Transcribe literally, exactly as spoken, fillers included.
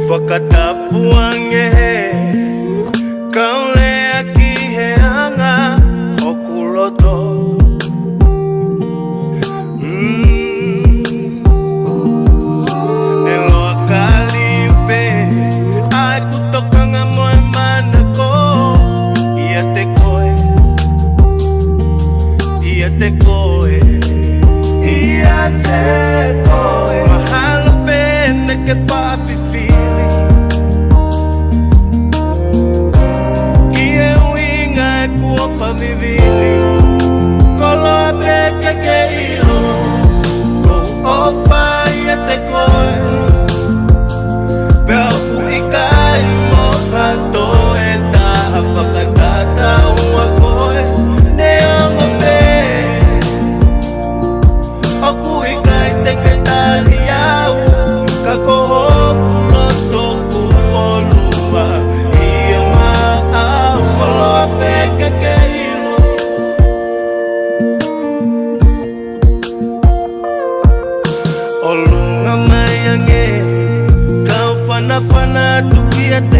Fakatapu ange he kau lea ki he anga hoku loto. Mm. Ne loa kaliu pē ʻa ʻeku tokanga mo e manako ʻiate koe. ʻIate koe. ʻIate koe. Mahalo pē naʻá ke faʻa fifili ki he ʻuhinga ʻeku ʻofa vivili. Koloa pē ke ke ʻilo ʻoku ou ʻofa ʻiate koe. Pea ʻoku ʻikai mo ha toe taha fakatatau mo koe. Neongo pē ʻoku ʻikai te ke tali au, ka ko hoku loto kuo ʻolunga ʻia maʻau. Koloa pē ke ke ʻilo. ʻOlunga mai ange, kau fanafana atu kiate